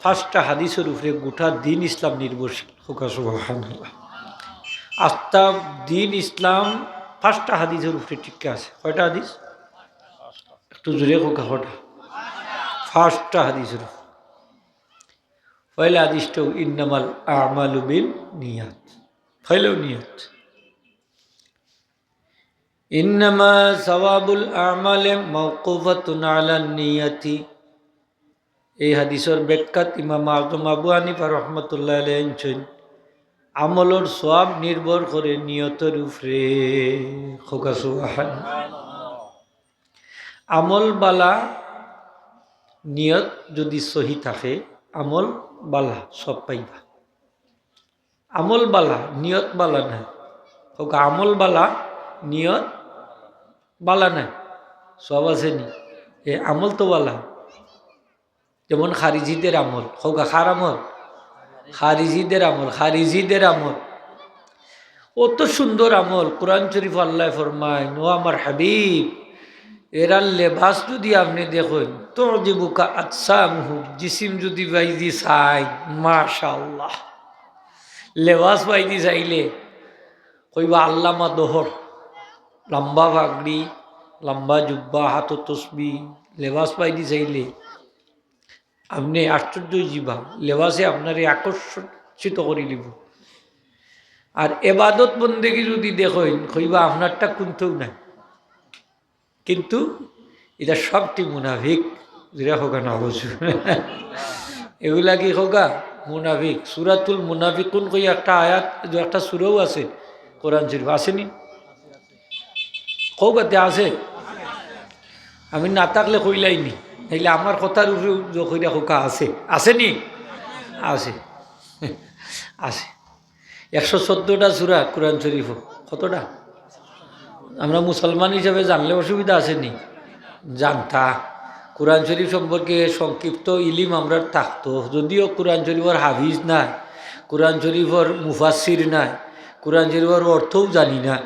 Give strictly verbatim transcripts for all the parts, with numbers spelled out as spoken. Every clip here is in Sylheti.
পাঁচটা হাদিসর উপরে গোটা দিন ইসলাম নির্ভরশীল। কউক্কা সুবহানাল্লাহ। আস্তা দিন ইসলাম পাঁচটা হাদিসর উপরে টিকে আছে। কয়টা হাদিস? একটু জোরে কউক্কা, কয়টা? পাঁচটা হাদিসর উপরে। পয়লা হাদিসটা, "ইন্নামাল আমালু বিন নিয়াত।" পয়লাউ নিয়ত। "ইন্নামা সাওয়াবুল আমালে মাওকুফাতুন আলান নিয়াতি।" এই হাদিসর ব্যাখ্যাত ইমাম আজম আবু হানিফা রহমতুল্লাহ আলাইহি আনছইন, "আমলর সওয়াব নির্ভর করে নিয়তর উপরে।" কউক্কা সুবহানাল্লাহ। আমল বালা, নিয়ত যদি সহি থাকে, আমল বালা, সওয়াব পাইবা। আমল বালা, নিয়ত বালা নায়। কউক্কা, আমল বালা, নিয়ত বালা নায়, সওয়াব আছে নি? এ আমল তো বালা। যেমন খারিজিদের আমল। কউক্কা, কার আমল? খারিজিদের আমল, খারিজিদের আমল। অত সুন্দর আমল, কোরআন শরীফ আল্লায় ফরমাইন, "ও আমার হাবিব, এরার লেবাস যদি আপনে দেখইন, তুজিবুকা আজসামুহুম, জিসিম যদি বাইদি চাইন, মাশাআল্লাহ।" লেবাস বাইদি চাইলে কইবা আল্লামা দহর, লম্বা পাগড়ি, লম্বা জুব্বা, হাতো তসবি, লেবাস বাইদি চাইলে আপনে আশ্চর্য অইযিবা, লেবাসে আপনারে আকর্ষিত করিলিবো। আর এবাদত বন্দেগি যদি দেখইন, কইবা আপনারটা কুন্তাউ নাই। কিন্তু ইতা সবটি মুনাফিক, যেরা কউক্কা না বুঝু। এগুলা কি কউক্কা? মুনাফিক। সূরাতুল মুনাফিকুন কইয়া একটা আয়াত, একটা সূরাও আছে কোরআন শরীফ, আছে নি? কউক্কা তে আছে? আমি না থাকলে কইলাইনি, নাইলে আমার কথার উপরে জোর কইরা কউক্কা আছে, আছে নি? আছে, আছে। একশো চোদ্দটা সূরা কোরআন শরীফো। কতটা? আমরা মুসলমান হিসাবে জানলে অসুবিধা আছে নি? জানতা। কোরআন শরীফ সম্পর্কে সংক্ষিপ্ত ইলিম আমরার থাকতো, যদিও কোরআন শরীফর হাফিজ নায়, কোরআন শরীফর মুফাসসির নায়, কোরআন শরীফর অর্থও জানি না।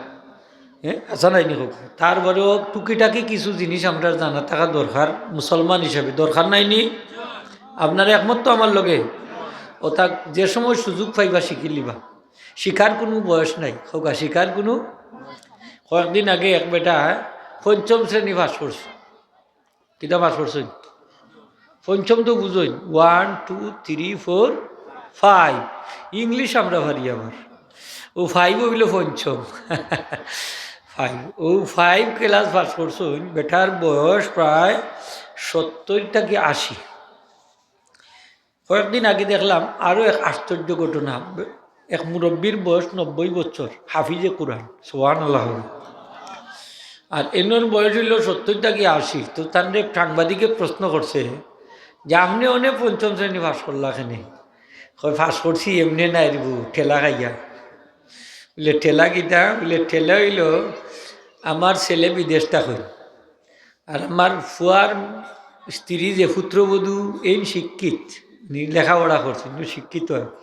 হ্যাঁ, আচ্ছা, নাই নি কউক্কা। তারপরেও টুকিটাকি কিছু জিনিস আমরার জানা থাকা দরকার, মুসলমান হিসাবে দরকার নাই নি? আপনারা একমত তো আমার লগে? অর্থাৎ যে সময় সুযোগ পাইবা শিখিলিবা, শিখার কুনু বয়স নাই। কউক্কা, শিখার কুনু। কয়েকদিন আগে এক বেটা পঞ্চম শ্রেণী পাস করছে। কিতা পাস করছইন? পঞ্চম তো বুঝইন, one, two, three, four, five. English আমরা পারি আবার। অউ ফাইভ অইলো পঞ্চম। ফাইভ, অউ ফাইভ ক্লাস পাস করছইন, বেটার বয়স প্রায় সত্তইর থাকি আশি। কয়েকদিন আগে দেখলাম আরো এক আশ্চর্য ঘটনা। এক মুরব্বির বয়স নব্বই বছর, হাফিজে কোরআন, সুবহানাল্লাহ। আর এনর বয়স অইলো সত্তইর থাকি আশি। তো তানরে সাংবাদিকে প্রশ্ন করছে যে, "আপনে অনে পঞ্চম শ্রেণী পাস করলা কেনে?" কয়, "পাস করছি এমনে নায় রে বু, ঠেলা খাইয়া।" বুলে, "ঠেলা কিতা?" বুলে, "ঠেলা অইলো আমার ছেলে বিদেশ থাকইন।" আর আমার ফুয়ার স্ত্রী যে পুত্রবধূ, এইন শিক্ষিত, নি লেখাপড়া করছে, নি শিক্ষিত আর কি।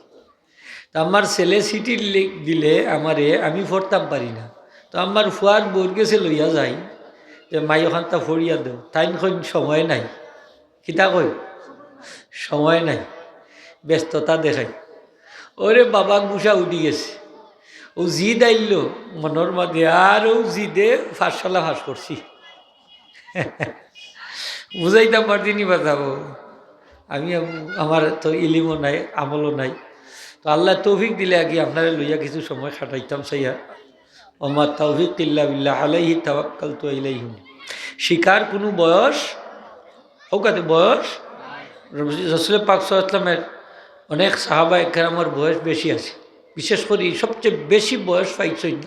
তো আমার ছেলে চিঠি লে-, দিলে আমারে, আমি পড়তাম পারি না। তো আমার ফুয়ার বউর গেছে লইয়া যাই, যে মাই অখানতা পড়িয়া দেও। তাইন কইন সময় নাই। কিতা কই? সময় নাই, ব্যস্ততা দেখাই। ওরে বাবা, গুসা উঠি গেছে। অউ জিদ আইলো মনর মাঝে, আর অউ জিদে পাঠশালা পাস করছি। বুঝাইতাম পারছি নি বাজাবো। আমি আম-, আমার তো ইলিমও নাই, আমলও নাই। তো আল্লায় তৌফিক দিলে আগে আপনারে লইয়া কিছু সময় কাটাইতাম চাইয়া। ওমা তৌফিক ইল্লা বিল্লাহ, আলাইহি তাওয়াক্কালতু ওয়া ইলাইহি। শিখার কুনু বয়স, কউক্কা তে বয়স, রসুল পাক সাল্লাল্লাহু আলাইহি ওয়াসাল্লামের অনেক সাহাবায়ে কেরামর বয়স বেশি আছে। বিশেষ করি সবচেয়ে বেশি বয়স পাইছইন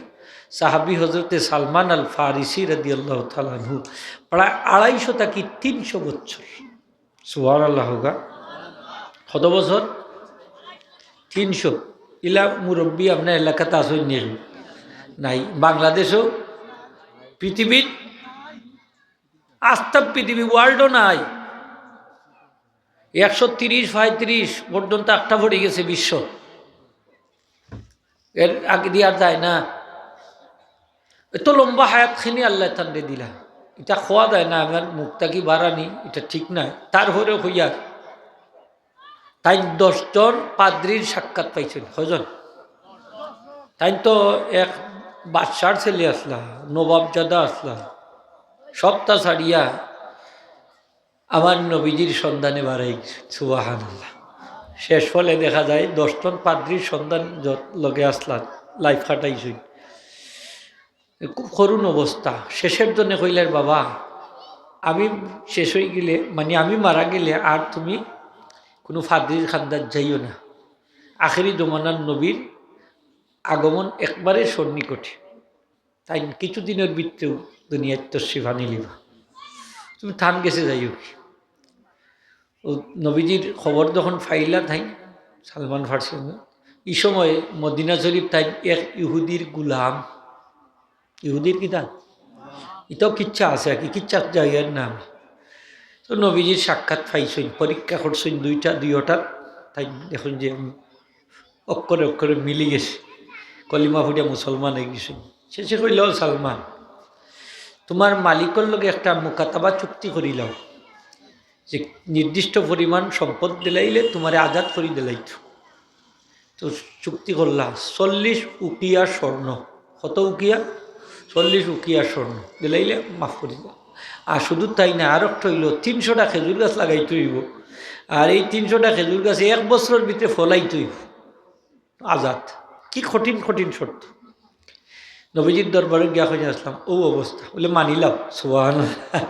সাহাবী হযরতে সালমান আল ফারিসি রাদিয়াল্লাহু তাআলা আনহু, প্রায় আড়াইশো থাকি তিনশো বছর। সুবহানাল্লাহ কউক্কা। কত বছর? তিনশো। ইলা মুরব্বি আপনার এলাকাত আছইন নি? নাই। বাংলাদেশও, পৃথিবীর, আস্তা পৃথিবী, ওয়ার্ল্ডও নাই। একশো তিরিশ, পঁয়ত্রিশ পর্যন্ত একটা পড়ি গেছে বিশ্ব। এর আগেদি আর যায় না। এত লম্বা হায়াত খানি আল্লায় তানরে দিলা। ইটা কওয়া যায় না, আমার মুখ থাকি বারানি, ইটা ঠিক নায়। তারপরেও কইয়ার, তাইন দশ জন পাদ্রির সাক্ষাৎ পাইছইন। কয়জন? তাইন তো এক বাদশার ছেলে আছলা, নবাবজাদা আছলা, সবটা ছাড়িয়া আমার নবীজির সন্ধানে বারই গেছইন। সুবহানাল্লাহ। শেষ ফলে দেখা যায় দশ জন পাদ্রির সন্ধান যত লগে আছলা, life কাটাইছইন। খুব করুণ অবস্থা। শেষের জনে কইলার, "বাবা, আমি শেষ অইগেলে, মানে আমি মারা গেলে আর তুমি কুনু পাদ্রির খান্দাত যাইও না। আখেরি জমানার নবীর আগমন একবারে সন্নিকটে। তাইন কিছুদিনর ভিতরেউ দুনিয়াত তশরিফ আনিলিবা। তুমি তান গেছে যাইও।" ও নবীজির খবর যখন পাইলা তাইন, সালমান ফার্সি, ই সময় মদিনা শরীফ তাইন এক ইহুদির গুলাম, ইহুদির কিতা? ইতাও কিচ্ছা আছে আর কি, কিচ্ছা জায়গার নাম। তো নবীজির সাক্ষাৎ পাইছইন, পরীক্ষা করছইন দুইটা, দুইওটা, তাইন দেখইন যে অক্ষরে অক্ষরে মিলি গেছে, কলিমা পড়িয়া মুসলমান অইগেছইন। শেষে কইলা, "ও সালমান, তুমার মালিকর লগে একটা মুকাতাবা চুক্তি করিলাও, যে নির্দিষ্ট পরিমাণ সম্পদ দিলাইলে তুমারে আজাদ করি দিলাইতো।" তো চুক্তি করলা, চল্লিশ উকিয়া স্বর্ণ। কত উকিয়া? চল্লিশ উকিয়া স্বর্ণ দিলাইলে মাফ করি দিলাম। আর শুধু তাই না, আর একটা অইলো, তিনশোটা খেজুর গাছ লাগাইতে অইবো। আর এই তিনশোটা খেজুর গাছে এক বছরর ভিতরে ফলাইতে অইবো। আজাদ। কি কঠিন কঠিন শর্ত। নবীজির দরবারো গিয়া কইয়া আসলাম, "ও অবস্থা।" বলে, "মানিলাম।" সুবহানাল্লাহ।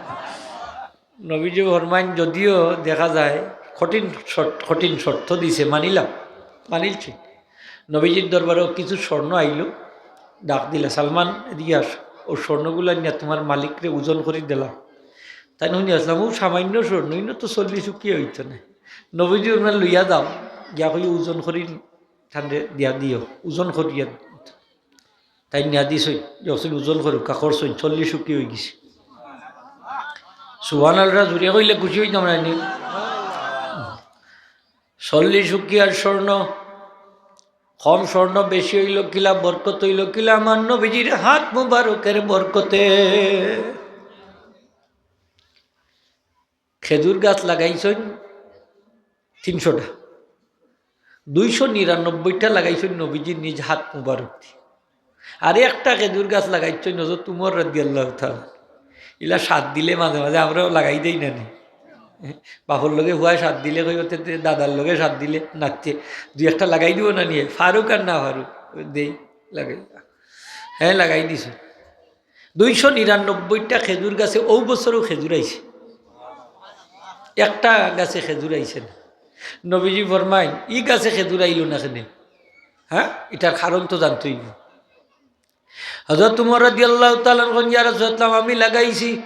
নবীজি ফরমাইন, "যদিও দেখা যায় কঠিন শর্ত, কঠিন শর্ত দিছে, মানিলাম, মানিলছি।" নবীজির দরবারো কিছু স্বর্ণ আইলো, ডাক দিলা, "সালমান, এদিকে আস, ও স্বর্ণগুলা নিয়া তুমার মালিকরে ওজন করি দিলাম।" তাইন হুনি আসলাম, "ও সামান্য স্বর্ণ, ইনো তো চল্লিশ উকিয়া অইতো না।" নবীজি ফরমাইন, "লইয়া যাও, গিয়া কই ওজন করি তানরে দিয়া দিও, ওজন করিয়া।" তাইন নিয়া দিছইন, যখন ওজন করুক্কা, করছইন, চল্লিশ উকি অইগেছে। সুবহানাল্লাহ জুরে কইলে খুশি অইতাম না নি? চল্লিশ উকিয়ার স্বর্ণ, কম স্বর্ণ বেশি অইলো কিলা, বরকত অইলো কিলা, আমার নবীজির হাত মুবারকের বরকতে। খেজুর গাছ লাগাইছইন তিনশোটা, দুইশো নিরানব্বইটা লাগাইছইন নবীজির নিজ হাত মুবারক দি। আর একটা খেজুর গাছ লাগাইছইন হযরত উমর রাদিয়াল্লাহু তাআলা। ইলা সাথ দিলে মাঝে মাঝে আমরাও লাগাই দেই না নি? বাপর লগে পুয়ায় সাথ দিলে কইবো, "তে, তে দাদার লগে সাথ দিলে নাতে দুই একটা লাগাই দিবো না নি? ফারুক আর না ফারুক, দেই, লাগাই।" হ্যাঁ, লাগাই দিছে। দুইশো নিরানব্বইটা খেজুর গাছে অউ বছরও খেজুর আইছে, একটা গাছে খেজুর আইছে না। নবীজি ফরমাইন, "ই গাছে খেজুর আইলো না কেনে?" হ্যাঁ, ইটার কারণ তো জানতে অইবো। হযরত উমর রাদিয়াল্লাহু তাআলা আনহু কইন, "ইয়া রাসূলুল্লাহ, আমি লাগাইছি।"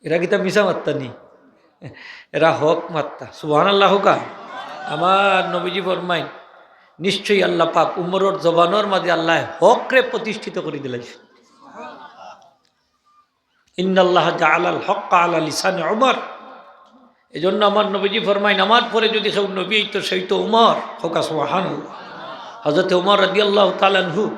এরা কিতা মিছা মাততা নি? এরা হক মাততা। সুবহানাল্লাহ কউক্কা। আমার নবীজি ফরমাইন, নিশ্চয়ই আল্লাহ পাক উমরর জবানর মাঝে আল্লায় হকরে প্রতিষ্ঠিত করি দিলাইছে। ইন্নাল্লাহা জাআলাল হক্কা আলা লিসানি উমর। এজন্য আমার নবীজি ফরমাইন, আমার পরে যদি কেউ নবী অইতো, সে অইতো উমর। কউক্কা সুবহানাল্লাহ। হযরতে উমর রাদিয়াল্লাহু তাআলা আনহু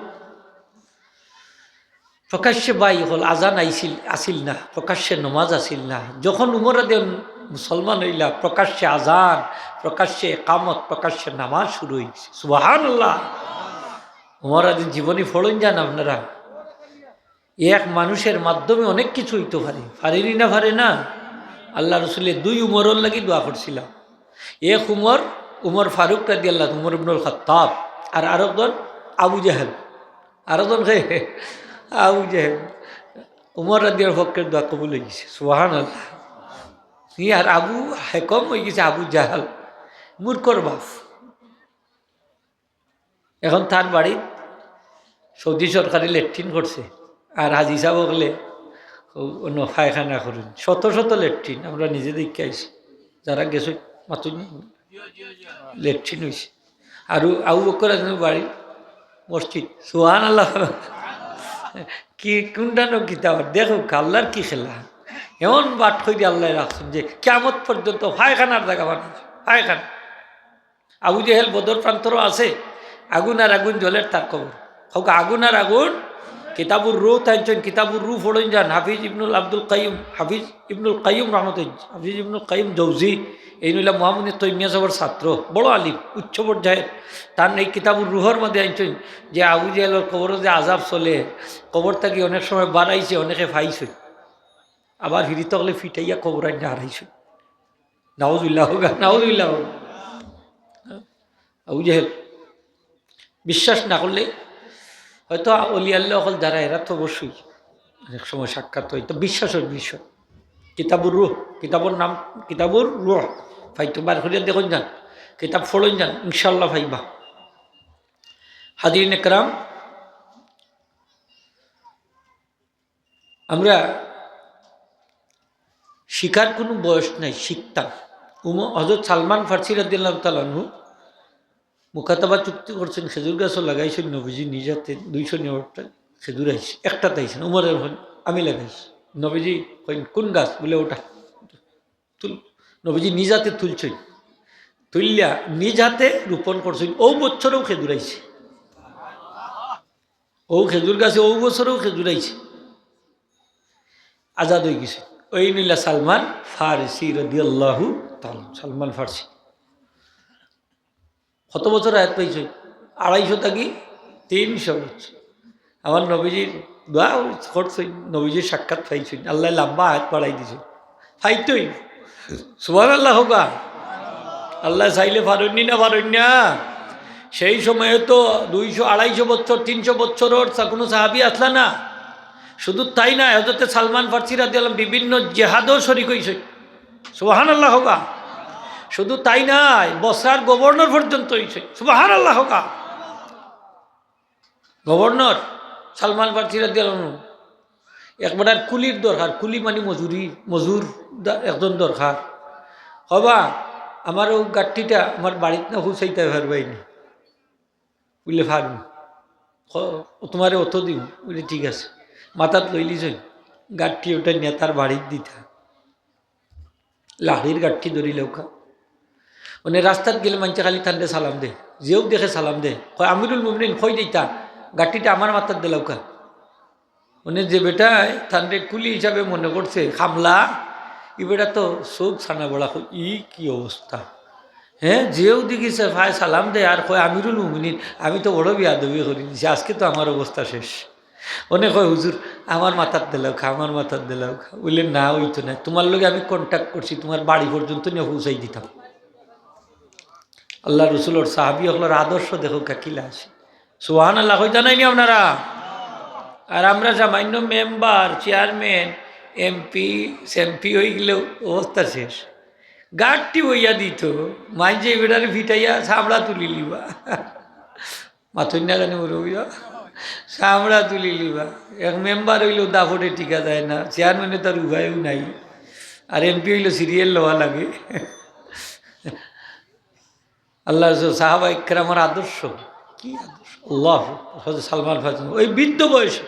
প্রকাশ্যে বাই অকল আজান আইছিল, আছিল না, প্রকাশ্যে নমাজ আছিল না। যখন উমর রাদিয়াল্লাহু মুসলমান অইলা, প্রকাশ্যে আজান, প্রকাশ্যে একামত, প্রকাশ্যে নামাজ শুরু অইগেছে। সুবহানাল্লাহ। উমর রাদির জীবনী পড়ইন যান আপনারা। এক মানুষের মাধ্যমে অনেক কিছু অইতো পারে, পারে নি না, পারে না? আল্লাহ রসুলে দুই উমরর লাগি দোয়া করছিলা। এক উমর, উমর ফারুক রাদিয়াল্লাহু, উমর ইবনুল খাত্তাব, আর আরকজন আবু জাহেল। আরকজন কে? আবু জাহেল। উমর রাদিয়ার পক্ষে দোয়া কবুল অইগেছে। সুবহানাল্লাহ। ই আর আবু হেকম অইগেছে আবু জাহেল, মূর্খর বাপ। এখন তার বাড়িত সৌদি সরকারে লেট্রিন করছে, আর হাজি সাব অকলে অউ অনো পায়খানা করইন, শত শত লেট্রিন, আমরা নিজে দেখিয়া আইছি, যারা গেছে মাতুন লেট্রিন অইছে। আর আবু বকর আছেন বাড়ি মসজিদ, সুবহানাল্লাহ। কি কুনটা নু কিতা দেখউক্কা, আল্লাহর কি খেলা। এমন বাট করি আল্লায় রাখছইন যে কিয়ামত পর্যন্ত পায়খানার জাগা বানাইছে, পায়খানা। আবু জেহেল বদর প্রান্তরও আছে, আগুন আর আগুন জ্বলের তার কবর। কউক্কা আগুন আর আগুন, কিতাবুর রূহ তাইন আনছইন, কিতাবুর রূহ পড়ইন যান, হাফিজ ইবনুল আব্দুল কাইয়ুম, হাফিজ ইবনুল কাইয়ুম রহমতুল্লাহ, হাফিজ ইবনুল কাইয়ুম জৌজি, এইন অইলা মুহাম্মদ তৈমিয়া সাহেবর ছাত্র, বড় আলিম, উচ্চ পর্যায়ের। তান এই কিতাবুর রুহর মধ্যে আনছইন যে আবু জেহেলর কবরো যে আজাব চলে, কবর থাকি অনেক সময় বাড়াইছে, অনেকে ফাইছইন, আবার ফিরিত অকলে ফিটাইয়া কবর আনিয়া হারাইছইন। নাউজুবিল্লাহ হোক, নাউজুবিল্লাহ হোক। আবু জেহেল, বিশ্বাস না করলে হয়তো অলি আল্লাহ অকল যারা, এরা তো অবশ্যই অনেক সময় সাক্ষাৎ হয়, তো বিশ্বাসের বিষয়। কিতাবুর রুহ, কিতাবর নাম কিতাবুর রুহ। ফাইতো বার করিয়া দেখইন যান, কিতাব পড়ইন যান, ইনশাআল্লাহ ফাইবা। হাজিরিন একরাম, আমরা শিখার কোনো বয়স নাই, শিখতাম। উম-, হযরত সালমান ফার্সি রাদিয়াল্লাহু তাআলা আনহু মুকাতাবা চুক্তি করছইন, খেজুর গাছও লাগাইছইন নবীজি নিজ হাতে, দুইশো নিরানব্বইটা খেজুর আইছে, একটাত আইছে না, উমরে কইন, "আমি লাগাইছি।" নবীজি কইন, "কোন গাছ?" বলে, "ওটা তুল।" নবীজি নিজ হাতে তুলছইন, তুলিয়া নিজ হাতে রোপণ করছইন, ও বছরেও খেজুর আইছে। ও খেজুর গাছে ও বছরেও খেজুর আইছে, আজাদ হয়ে গেছে। ওই নিলা সালমান ফারসি রাদিয়াল্লাহু তাআলা, সালমান ফারসি। কত বছর হায়াত পাইছে? আড়াইশো থাকি তিনশো বছর। আমার নবীজির দোয়া করছইন, নবীজির সাক্ষাৎ পাইছইন, আল্লাহ লম্বা হায়াত বাড়াই দিছে। ফাইতই। সুবহানাল্লাহ হোক। আল্লাহ চাইলে পারইন নি না পারইন না? সেই সময়ে তো দুইশো, আড়াইশো বছর, তিনশো বছরর সা-, কোনো সাহাবী আসলা না। শুধু তাই না, হযরতে সালমান ফার্সি রাদিয়াল্লাহু আনহু বিভিন্ন জেহাদও শরিক হইছে। সুবহানাল্লাহ হোক। শুধু তাই নাই, বসরার গভর্নর পর্যন্ত হইছে। সুবহানাল্লাহ হোক। গভর্নর সালমান ফার্সি রাদিয়াল্লাহু আনহু, একবার আর কুলির দরকার, কুলি মানে মজুরি, মজুর দা-, একজন দরকার। "হবা, আমার ও গাট্টিটা আমার বাড়িত না পৌঁছাইতায় পারবায় নি?" বুলে, "পারমু।" "ক-, ও তোমারে অত দিমু।" বুলে, "ঠিক আছে।" মাথাত লইলিছইন, গাট্টি ওটা নিয়া তার বাড়িত দিতা। লাকড়ির গাট্টি ধরিলাউক্কা। মানে রাস্তাত গেলে মানষে খালি তানরে সালাম দে, যেউ দেখে সালাম দে, কয়, "আমিরুল মুমিনিন, কই যাইতা? গাট্টিটা আমার মাথাত দিলাউক্কা।" মানে যে বেটায় তানরে কুলি হিসাবে মনে করছে, কামলা, ই বেটা তো চউখ ছানা বড়া, কয়, "ই কি অবস্থা?" হ্যাঁ, যেউ দেখিছে পায় সালাম দে আর কয়, "আমিরুল মুমিনিন, আমি তো বড় বেয়াদবি করি দিছি, আজকে তো আমার অবস্থা শেষ।" অনে কয়, "হুজুর, আমার মাথাত দিলাউক্কা, আমার মাথাত দিলাউক্কা।" বুলে, "না, অইতো না, তোমার লগে আমি কন্ট্যাক্ট করছি, তোমার বাড়ি পর্যন্ত নিয়া পৌঁছাই দিতাম।" আল্লাহ রসুলর সাহাবী অকলর আদর্শ দেখউক্কা কিলা আছে। সুবহানাল্লাহ কইতা নায় নি আপনারা? আর আমরা সামান্য মেম্বার, চেয়ারম্যান, এমপি, সেমপি অইগেলেও অবস্থা শেষ। গাট্টি বইয়া দিত, মানষে বেটারে ফিটাইয়া চামড়া তুলিলিবা। মাতইন না জানি মুরব্বিরা, চামড়া তুলিলিবা। এক মেম্বার অইলেও দাপটে টিকা যায় না, চেয়ারম্যানে তার উপায়ও নাই, আর এমপি অইলে সিরিয়াল লওয়া লাগে। আল্লাহ রসুল, সাহাবা ইকরামর আদর্শ, কি আদর্শ! আল্লাহ, হযরত সালমান ফার্সি, ওই বৃদ্ধ বয়সে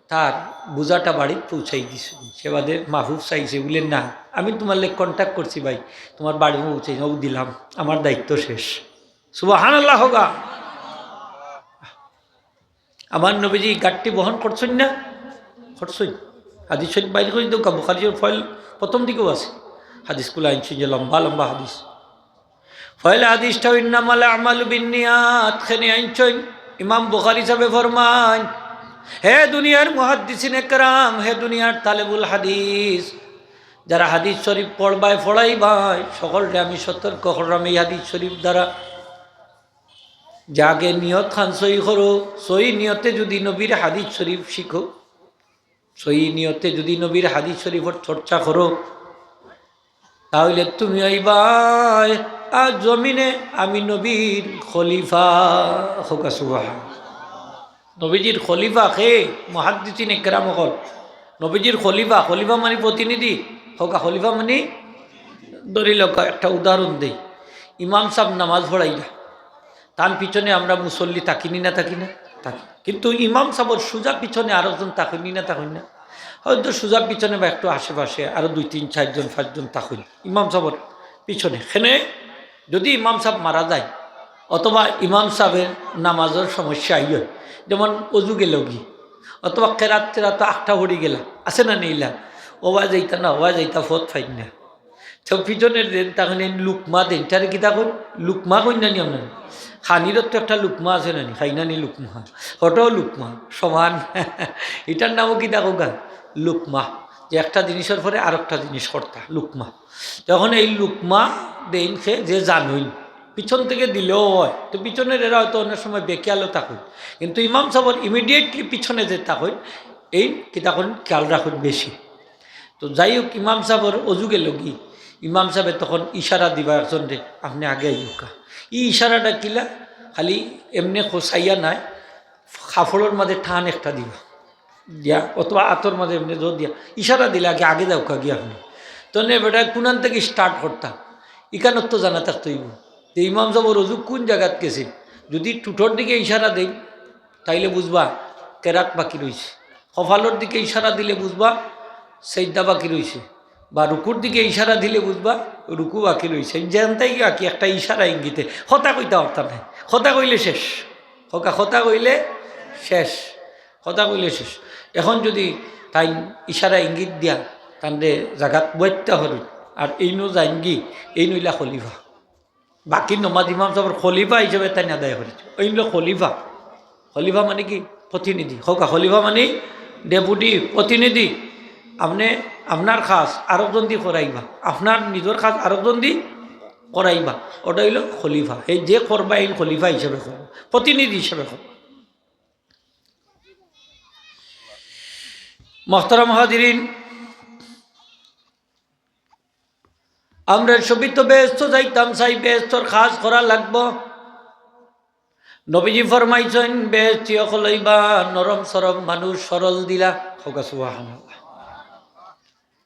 তার বোঝাটা বাড়িত পৌঁছাই দিছে। সে বাদে মাহফুজ চাইছে, বুলে, "না, আমি তোমার লগে কন্ট্যাক্ট করছি ভাই, তোমার বাড়ি পৌঁছাই, ও দিলাম, আমার দায়িত্ব শেষ।" সুবহানাল্লাহ হোক। আমার নবীজি গাট্টি বহন করছইন না? করছইন। হাদিস শরিফ বাইর করি দেউক্কা, বুখারীর ফয়েল প্রথম দিকেও আছে। হাদিসগুলা আনছইন যে লম্বা লম্বা হাদিস। ফয়েল হাদিসটা, "ইন্নামাল আমালু বিন্নিয়াত", খেনে আনছইন। ইমাম বুখারী সাহেবে ফরমাইন, হে দুনিয়ার মুহাদ্দিসিন একরাম, হে দুনিয়ার তালেবুল হাদিস, যারা হাদিস শরিফ পড়বায়, পড়াইবায়, সকলরে আমি সতর্ক করলাম এই হাদিস শরিফ দ্বারা। যে আগে নিয়ত খান সহি করো, সহি নিয়তে যদি নবীর হাদিস শরিফ শিখো, সহি নিয়তে যদি নবীর হাদিস শরিফর চর্চা করো, তাহলে তুমি অইবায় আজ জমিনে আমি নবীর খলিফা। কউক্কা সুবহান। নবীজির খলিফা কে? মুহাদ্দিসিন একরাম অকল। নবীজির খলিফা, খলিফা মানে প্রতিনিধি, কউক্কা খলিফা মানে, ধরিলাউক্কা একটা উদাহরণ দেই, ইমাম সাব নামাজ পড়াইরা, তান পিছনে আমরা মুসল্লি থাকি নি না থাকি না? থাকি। কিন্তু ইমাম সাবর সুজা পিছনে আরো একজন থাকইন নি না থাকইন না? হয়তো সুজা পিছনে বা একটু আশেপাশে আরো দুই, তিন, চাইরজন, পাঁচজন থাকইন ইমাম সাবর পিছনে। খেনে যদি ইমাম সাব মারা যায় অথবা ইমাম সাবের নামাজর সমস্যা আইয়, যেমন অজু গেলগি অথবা কেরাত টেরাত আখটা পড়ি গেলা, আছে না নি ইলা? অবায় যাইতা না, অবায় যাইতা, পথ পাইন না। তো পিছনের দেইন, তখন এই লুকমা দেইন, তারে কিতা কইন? লুকমা কইন না নি আপনারা? খানিরও তো একটা লুকমা আছে না নি? খাই না নি লুকমা? ওটাও লুকমা, সমান। ইটার নামও কিতা কউক্কা? লুকমা। যে একটা জিনিসের পরে আরেকটা জিনিস করতা, লুকমা। তখন এই লুকমা দেইন খে যে জানইন, পিছন থেকে দিলেও হয়। তো পিছনের এরা হয়তো অনেক সময় বেখেয়ালও থাকইন, কিন্তু ইমাম সাবর immediately পিছনে যে থাকইন, এই কিতা করইন, খেয়াল রাখইন বেশি। তো যাই হোক, ইমাম সাবর অজু গেলগি, ইমাম সাবে তখন ইশারা দিবা একজনরে, "আপনে আগে আইউক্কা।" ই ইশারাটা কিলা? খালি এমনে খোসাইয়া নায়, কাপড়র মাঝে টান একটা দিবা, দিয়া অথবা আতর মাঝে এমনে জোর দিয়া ইশারা দিলা, "আগে, আগে যাউক্কা গিয়া আপনে।" তনে বেটা কুনান থেকে start করতা, ইখানর তো জানা থাকতে অইবো যে ইমাম সাবর অজু কুন জাগাত গেছে। যদি ঠুটর দিকে ইশারা দেই, তাইলে বুঝবা কেরাত বাকি রইছে। কপালর দিকে ইশারা দিলে বুঝবা সেজদা বাকি রইছে, বা রুকুর দিকে ইশারা দিলে বুঝবা রুকু বাকি রইছে। যেনতাই বাকি একটা ইশারা ইঙ্গিতে, কথা কইতা পারতা নায়, কথা কইলে শেষ। কউক্কা, কথা কইলে শেষ, কথা কইলে শেষ। এখন যদি তাইন ইশারা ইঙ্গিত দিয়া তানরে জাগাত বইতা পারইন, আর এইনও যাইনগি, এইন অইলা খলিফা। বাকি নমাজ ইমাম সাবর খলিফা হিসাবে তাইন আদায় করিছে। এইন অইলা খলিফা। খলিফা মানে কি? প্রতিনিধি। কউক্কা, খলিফা মানে ডেপুটি, প্রতিনিধি। আপনে আপনার কাজ আরকজন দি করাইবা, আপনার নিজর কাজ আরকজন দি করাইবা, ওটা অইলো খলিফা। এই যে করবা, এইন খলিফা হিসাবে করবা, প্রতিনিধি হিসাবে করবা। মোহতারাম হাজিরিন, আমরা সবই তো বেহেস্তো যাইতাম চাই, বেহেস্তর কাজ করা লাগবো। নবীজি ফরমাইছইন, "বেহেস্তি অকল অইবা নরম সরম মানুষ, সরল দিলা।" কউক্কা সুবহানাল্লাহ।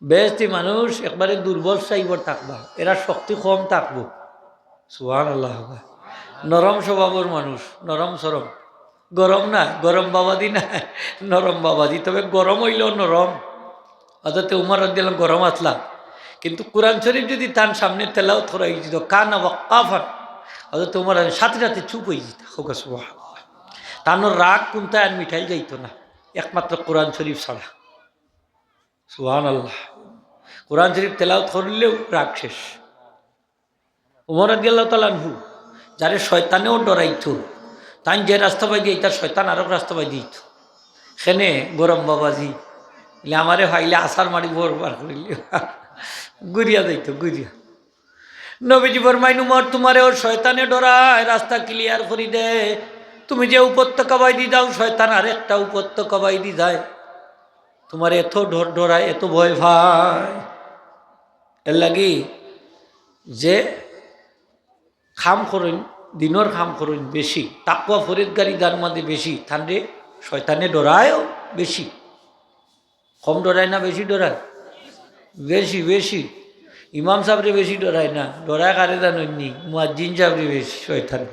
বেহেস্তি মানুষ একবারে দুর্বল টাইপর থাকবা, এরা শক্তি কম থাকবো। সুবহানাল্লাহ। নরম স্বভাবর মানুষ, নরম সরম, গরম না, গরম বাবাজি না, নরম বাবাজি, তবে গরম অইলেও নরম। হযরতে উমর রাদিয়াল্লাহু আনহু গরম আছলা, কিন্তু কোরআন শরীফ যদি তান সামনে তেলাওয়াত করা অইযিত, কানা ওয়াক্কাফান, হযরতে উমর সাথে সাথে চুপ অইযিতা। কউক্কা সুবহানাল্লাহ। তানর রাগ কুন্তা আর মিটাইল যাইতো না, একমাত্র কোরআন শরীফ ছাড়া। সুবহানাল্লাহ। কোরআন শরীফ তেলাওয়াত করলেও রাগ শেষ। উমর রাদিয়াল্লাহু তাআলা আনহু, যারে শয়তানেও ডরাইতো, তাইন যে রাস্তা বায়দি আইতা, শয়তান আরক রাস্তা বায়দি আইতো। কেনে? গরম বাবাজি, বলে, "আমারে পাইলে আছাড় মারি বর বার করিলে।" ঘুরিয়া যাইতো, ঘুরিয়া। নবীজি ফরমাইন, "উমর, তুমারেও শয়তানে ডরায়, রাস্তা clear করি দে। তুমি যে উপত্যকা বায়দি যাও, শয়তান আরেকটা উপত্যকা বায়দি যায়। তুমারে এত ডর ডরায়, এত ভয় পায়।" এর লাগি যে কাম করইন, দিনর কাম করইন বেশি, তাকওয়া পরহেজগারি যার মাঝে বেশি, তানরে শয়তানে ডরায়ও বেশি। কম ডরায় না বেশি ডরায়? বেশি, বেশি। ইমাম সাবরে বেশি ডরায় না, ডরায় কারে জানইননি? মুয়াজ্জিন সাবরে বেশি শয়তানে।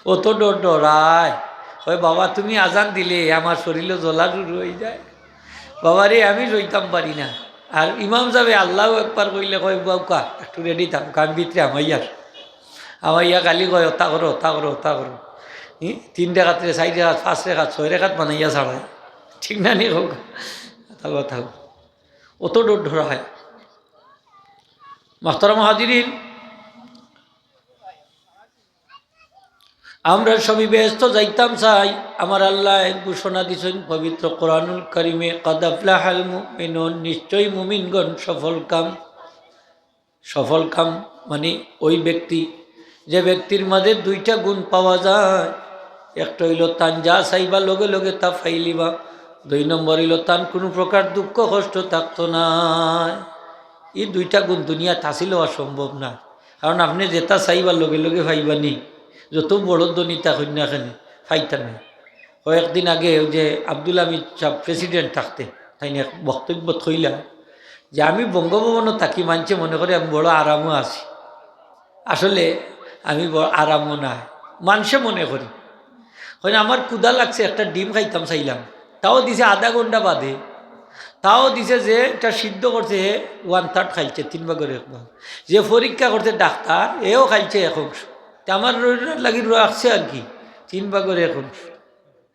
অত ডর ডরায়। কয়, "বাবা, তুমি আজান দিলে আমার শরীলো জ্বলা শুরু অইযায়। বাবা রে, আমি সইতাম পারি না।" আর ইমাম সাবে আল্লাহু আকবার কইলে কয়, "বাউকা, একটু ready থাকো, আমি ভিতরে হামাইয়ার।" হামাইয়া খালি কয়, "অতা করো, অতা করো, অতা করো।" ই, তিন রেকাত রে, চাইর রেকাত, পাঁচ রেকাত, ছয় রেকাত বানাইয়া ছাড়ায়। ঠিক না নি কউক্কা? থাকো, থাকো। অত ডর ডরায়। মোহতারাম হাজিরিন, আমরা সবই বেহেস্তো যাইতাম চাই। আমার আল্লায় ঘোষণা দিছইন পবিত্র কোরআনুল কারিমে, "কাদ আফলাহাল মুমিনুন", নিশ্চয়ই মুমিনগণ সফল কাম। সফল কাম মানে ওই ব্যক্তি, যে ব্যক্তির মাঝে দুইটা গুণ পাওয়া যায়। একটা অইলো তান যা চাইবা লগে লগে তা পাইলিবা, দুই নম্বর অইলো তান কুনু প্রকার দুঃখ কষ্ট থাকতো নায়। ই দুইটা গুণ দুনিয়াত হাসিল অওয়া সম্ভব না, কারণ আপনে যেটা চাইবা লগে লগে পাইবা নি, যত বড় ধনী থাকইন না কেনে, পাইতা নায়। কয়েকদিন আগে ওই যে আব্দুল হামিদ সাব president থাকতে, তাইন এক বক্তব্যত কইলা যে, "আমি বঙ্গভবনো থাকি, মানষে মনে করে আমি বড় আরামো আছি, আসলে আমি বড় আরামো নায়, মানষে মনে করে।" কইন, "আমার ক্ষুধা লাগছে, একটা ডিম খাইতাম চাইলাম, তাও দিছে আধা ঘন্টা বাদে, তাও দিছে যে এটা সিদ্ধ করছে, হে one third খাইছে, তিন ভাগর এক ভাগ, যে পরীক্ষা করছে ডাক্তার, এও খাইছে এক অংশ, তে আমার রোজার লাগি রাখছে আর কি, তিন ভাগর এক অংশ।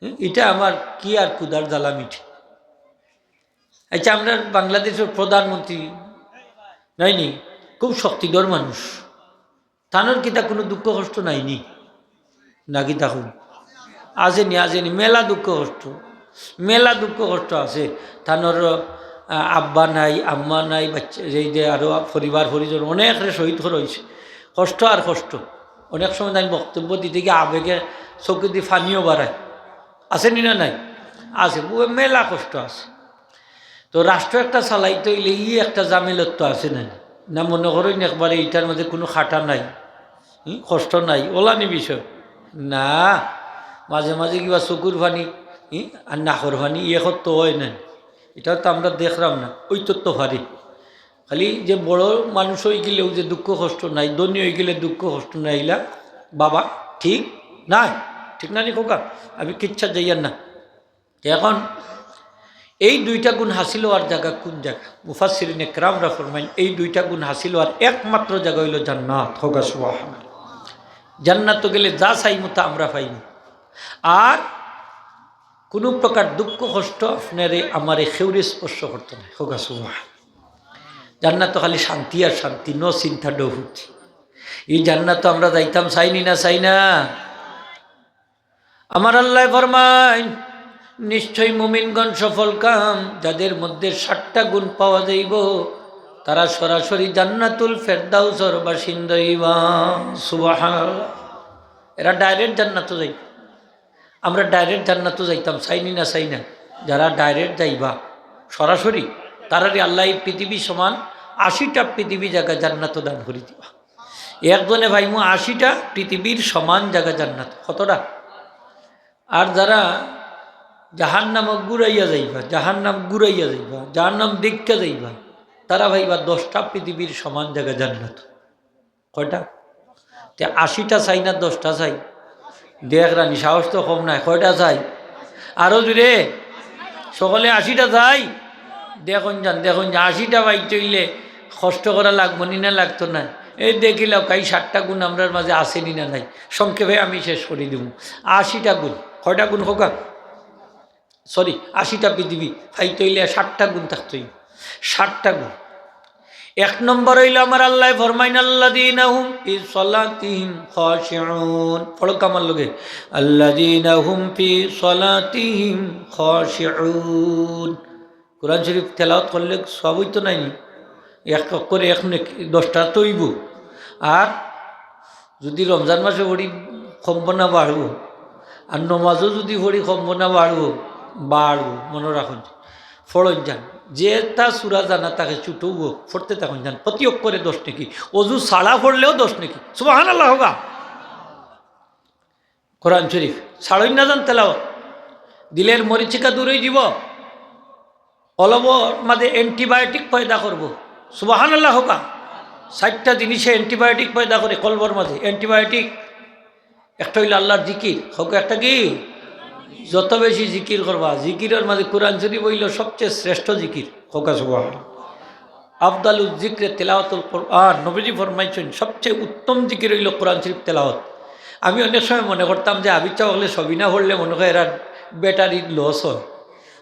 হুম, এটা আমার কি আর ক্ষুধার জ্বালা মিটে?" আচ্ছা, আমরা বাংলাদেশর প্রধানমন্ত্রী নায় নি, খুব শক্তিধর মানুষ। তানর কিতা কুনু দুঃখ কষ্ট নাইনি? না কিতা কইন? আছেনি, আছেনি, মেলা দুঃখ কষ্ট, মেলা দুঃখ কষ্ট আছে। তানর, আহ, আব্বা নাই, আম্মা নাই, বাচ্চা, এই যে আরো পরিবার পরিজন অনেকরে শহীদ করা অইছে। কষ্ট আর কষ্ট। অনেক সময় তাইন বক্তব্য দিতে গিয়া আবেগে চকুদি পানিও বারায়। আছেনি না নাই? আছে, ও মেলা কষ্ট আছে। তো রাষ্ট্র একটা চালাইতে অইলে ই একটা ঝামেলাত তো আছে না? না মনে করইন একবারে ইটার মাঝে কুনু খাটা নাই, হুম, কষ্ট নাই, অলানি বিষয় না। মাঝে মাঝে কিবা চকুর পানি, হুম, আর নাকর পানি, ই একত্র অয় না। ইটা তো আমরা দেখরাম না, অইতো তো পারে। খালি যে বড় মানুষ অইগেলেউ যে দুঃখ কষ্ট নাই, ধনী অইগেলে দুঃখ কষ্ট নাই, ইলা বাবা ঠিক নায়, ঠিক না নি খোকা? আমি কিচ্ছা যাইয়ার না। এখন এই দুইটা গুণ হাসিল অওয়ার জাগা কুন জাগা? মুফাসসিরিনে কেরামরা ফরমাইন, এই দুইটা গুণ হাসিল অওয়ার একমাত্র জাগা অইলো জান্নাত। খোকা সুবহানাল্লাহ। জান্নাতো গেলে যা চাইমু তা আমরা পাইমু। আর কুনু প্রকার দুঃখ কষ্ট আপনারে আমারে কেউরে স্পর্শ করতো নায়। খোকা সুবহানাল্লাহ। জান্নাতো খালি শান্তি আর শান্তি, no চিন্তা, no ফুর্তি। ই জান্নাতো আমরা যাইতাম চাইনি না চাই না? আমার আল্লায় ফরমাইন, নিশ্চয় মুমিনগণ সফলকাম, যাদের মধ্যে সাতটা গুণ পাওয়া যাইবো, তারা সরাসরি জান্নাতুল ফেরদাউসর বাসিন্দা অইবা। সুবহানাল্লাহ। এরা direct জান্নাতো যাইবা। আমরা direct জান্নাতো যাইতাম চাইনি না চাই না? যারা direct যাইবা সরাসরি, তারারে আল্লায় ই পৃথিবীর সমান আশিটা পৃথিবী জাগা জান্নাতো দান করি দিবা। একজনে পাইমু আশিটা পৃথিবীর সমান জাগা জান্নাত। কতটা? আর যারা জাহান্নামো ঘুরাইয়া যাইবা, জাহান্নাম ঘুরাইয়া যাইবা, জাহান্নাম দেখিয়া যাইবা, তারা পাইবা দশটা পৃথিবীর সমান জাগা জান্নাত। কয়টা? তে আশিটা চাই না দশটা চাই? দেখরানি, সাহস তো কম নায়। কয়টা চাই? আরো জুরে। সকলে আশিটা চাই? দেখইন যান, দেখইন যান, আশিটা পাইতে অইলে কষ্ট করা লাগবো নি না লাগতো না? এই দেখিলাও, কাই সাতটা গুণ আমরার মাঝে আছেনি না নাই? সংক্ষেপে আমি শেষ করি দিমু। আশিটা গুণ। কয়টা গুণ খোকা? Sorry, আশিটা পৃথিবী পাইতে অইলে সাতটা গুণ থাকতে অইবো। সাতটা গুণ। এক নম্বর অইলো আমার আল্লায় ফরমাইন, "আল্লাযীনা হুম ফি সালাতিহিম খাশিউন।" পড়ো আমার লগে, "আল্লাযীনা হুম ফি সালাতিহিম খাশিউন।" কোরআন শরীফ তেলাওয়াত করলে সওয়াব অইতো নায় নি? এক অক্ষরে এক নেকি, দশটা তো অইবো। আর যদি রমজান মাসে পড়ি, কমবো না বাড়বো? আর নমাজও যদি পড়ি, কমবো না বাড়বো? বাড়বো। মনো রাখইন, পড়ইন যান। যেটা সূরা জানা থাকে, ছোটও অউক, পড়তে থাকইন যান। প্রতি অক্ষরে দশ নেকি, অজু ছাড়া পড়লেও দশ নেকি। সুবহানাল্লাহ খোকা। কোরআন শরীফ ছাড়ইন না যান তেলাওয়াত, দিলের মরিচিকা দূর অইযিবো। কলবর মাঝে antibiotic পয়দা করবো। সুবহানাল্লাহ খোকা। চাইরটা জিনিসে antibiotic পয়দা করে কলবর মাঝে, antibiotic। একটা অইলো আল্লাহর জিকির। খোকা, একটা কি? যত বেশি জিকির করবা, জিকিরর মাঝে কোরআন শরীফ অইলো সবচেয়ে শ্রেষ্ঠ জিকির। খোকা সুবহানাল্লাহ। আফদালুজ জিকরে তিলাওয়াতুল কোরআন। নবীজি ফরমাইছইন, সবচেয়ে উত্তম জিকির অইলো কোরআন শরীফ তেলাওয়াত। আমি অনেক সময় মনে করতাম যে হাফিজ সাব অকলে ছবি না পড়লে মনে হয় এরার battery loss হয়,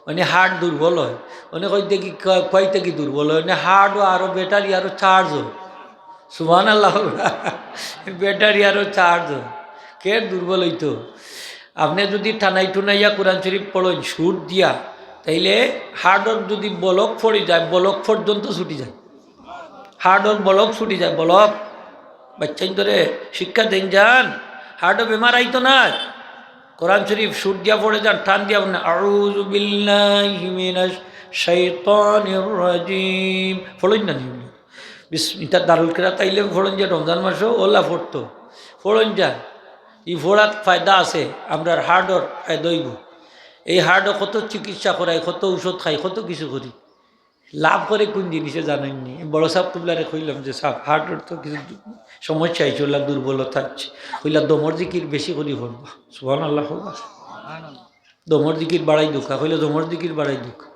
মানে heart দুর্বল হয়। অনে কই দেখি ক-, কই থাকি দুর্বল হয়, অনে heart ও আরো battery আরো charge হয়। সুবহানাল্লাহ। Battery আরো charge হয়। কে দুর্বল অইতো? আপনে যদি টানাই টুনাইয়া কোরআন শরীফ পড়ইন সুর দিয়া, তাইলে heart অর যদি block পড়ি যায়, block পর্যন্ত ছুটি যায়। Heart অর block ছুটি যায়, block। বাচ্চাইন্তরে শিক্ষা দেইন যান, heart অ বেমার আইতো নায়। কোরআন শরীফ সুর দিয়া পড়ে যান, টান দিয়া পড়েন, "আউযু বিল্লাহি মিনাশ শাইতানির রাজিম।" পড়ইন না নি? বিস-, ইটা দারুল কিরাত আইলে পড়ইন যে রমজান মাসো অলা পড়তো। পড়ইন যা। ই পড়াত ফায়দা আছে, আমরার heart অর ফায়দা অইবো। এই heart অ কত চিকিৎসা করাই, কত ঔষধ খাই, কত কিছু করি। লাভ করে কোন জিনিসে জানইন নি? বড় সাব কিবলারে কইলাম যে, "সাব, heart অর তো কিছু দু-, সমস্যা অইছে, অলা দুর্বলতা অইছে।" কইলা, "দমর জিকির বেশি করি পড়বা।" সুবহানাল্লাহ কইবা। দমর জিকির বাড়াই দেউক্কা। কইলা, "দমর জিকির বাড়াই দেউক্কা।"